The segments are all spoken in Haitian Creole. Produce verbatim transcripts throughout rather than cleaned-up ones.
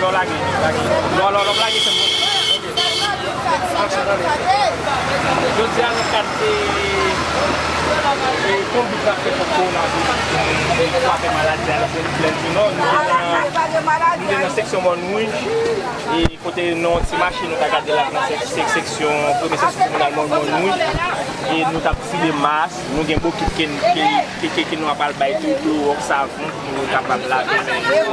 Lò lage, lage. Lò, lò, lò, lage sèl mwen. Jodi a, nan kad de, de konbit n ap fè kont kowonaviris, e, pou afè maladi a nan Plèn di Nò, nou te nan, nou te nan seksyon Mòn Wouj, e kote nan yon ti mache nou ta gade la nan sek-, sek-, seksyon, premye seksyon kominal Mòn, Mòn Wouj, e nou t ap distribiye mas, nou gen bokit ke, ke, ke, ke, ke nou ap al bay tou, klowòks, savon, pou yo kapab lave men yo,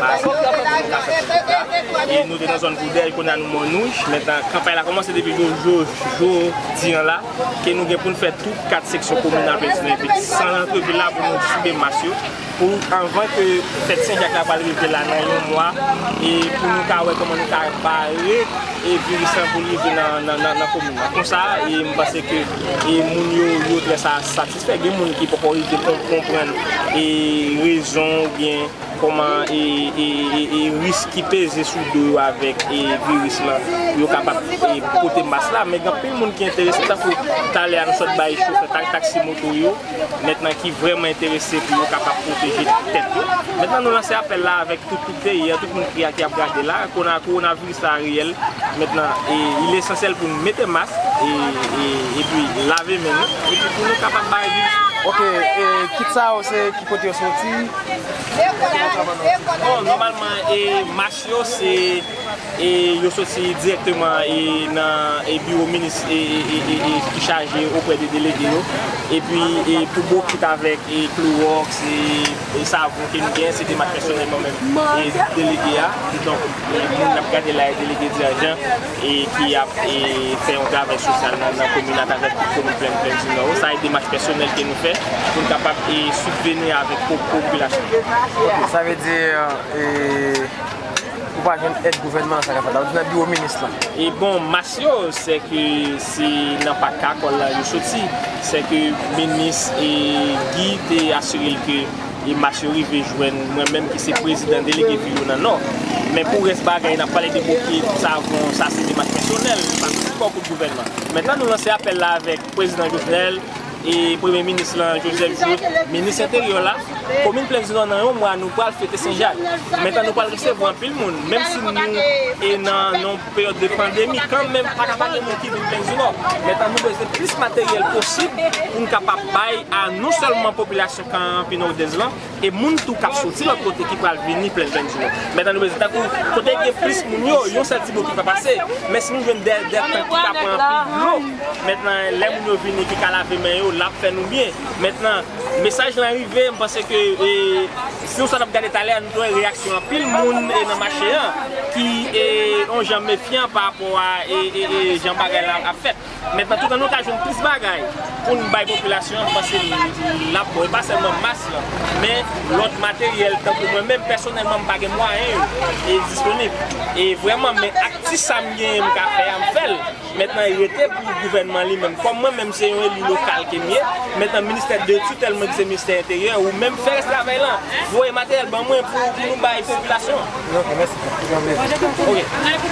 maske, pou yo ka fè tout sa. E nou te nan zòn Goudèy, kounye a nou Mòn Wouj. Mentnan, kanpay la kòmanse depi jo-, jo-, jodi an la, ke nou gen pou n fè tout kat seksyon kominal Plèn di Nò epi sant santrevil la pou nou distribiye mas yo. Pou anvan ke fèt Sen Jak la pral rive la nan yon mwa, e pou nou ka wè kòman nou ka bare e viris lan pou l rive nan, nan, nan, nan komin nan. Konsa, e m panse ke, e moun yo, yo trè sa, satisfè. Gen moun ki poko rive kon-, konprann, e rezon oubyen kòman, e, e, e, e risk ki peze sou do yo avèk, e viris lan, yo kapab, e pote mas la. Men gen anpil moun ki enterese, tankou talè a nou sot bay chofè tak-, taksi moto yo, mentnan ki vrèman enterese pou yo kapab pwoteje tèt yo. Mentnan nou lanse apèl la avèk tout, tout peyi a, tout moun ki, ki ap gade la, kona-, kowonaviris la reyèl. Mentnan, e, il esansyèl pou n mete mas, e, e, epi lave men nou, epi pou nou kapab bay viris. Ok, e, kit sa yo se ki kote yo soti? Bon, nòmalman, e, mas yo se, e, yo soti dirèkteman, e, nan, e, biwo minis, e, e, e, e, e, ki chaje oprè de delege yo. Epi, e, pou bokit avèk, e, klowòks, e, e savon ke nou genyen, se demach pèsonèl mwen menm, e, delege a. Kidonk, e, moun n ap gade la, e, delege Dirijan, e, ki ap, e, fè yon travay sosyal nan, nan komin atravè tout komin Plèn, Plèn di Nò. Sa e demach pèsonèl ke nou fè pou n kapab, e, sibveni avèk po-, popilasyon. Ok, sa vle di, e, ou pa jwenn èd gouvènman an, sa ka fèt la. Ou di nan biwo minis lan. E bon, mas yo, se ke se nan pak Kakòl la yo soti. Se ke minis, e, Guy te asire l ke, e, mas yo rive jwenn mwen menm ki se prezidan delege vil yo nan Nò. Men pou rès bagay, n ap pale de bokit, savon, sa se demach pèsonèl, pa soti bò kote gouvènman. Mentnan nou lanse apèl la avèk prezidan Jovenel, e premye minis lan, Joseph Jouthe, minis enteryè la, komin Plèn di Nò nan yon mwa nou pral fete Sen Jak. Mentnan nou pral resevwa anpil moun, menm si nou e nan, nan yon peryòd de pandemi, kanmenm pa ka pa gen moun ki vin Plèn di Nò. Mentnan nou bezwen plis materyèl posib pou n kapab bay a non sèlman popilasyon Kanpinòdèz lan, e moun tou k ap soti lòt kote ki pral vini Plèn, Plèn di Nò. Mentnan nou bezwen, tankou kote gen plis moun yo, yon sèl ti bokit pa pase. Men si nou jwenn de, de tank ki ka pran anpil dlo, mentnan lè moun yo vini ki ka lave men yo, l ap fè nou byen. Mentnan, mesaj lan rive, m panse ke, e, si nou sot ap gade talè a, nou te wè reyaksyon anpil moun, e, nan mache an, ki, e, yon jan mefyan pa rapò a, e, e, e, jan bagay la ap fèt. Mentnan, toutan nou ka jwenn plis bagay pou n bay popilasyon an, m panse l, l ap bon. E pa sèlman mas lan, men lòt materyèl, tankou mwen menm, pèsonèlman, m pa gen mwayen yo, e disponib. E vrèman, men ak ti sa m genyen, m ka fè a, m fè l. Mentnan, rete pou gouvènman li menm. Kòm mwen menm, se yon eli lokal ke m ye. Mentnan, ministè de titèl mwen, ki se ministè enteryè, ou menm fè rès travay lan. Voye materyèl ban mwen pou, pou nou bay popilasyon an. Ok, mèsi. Ok.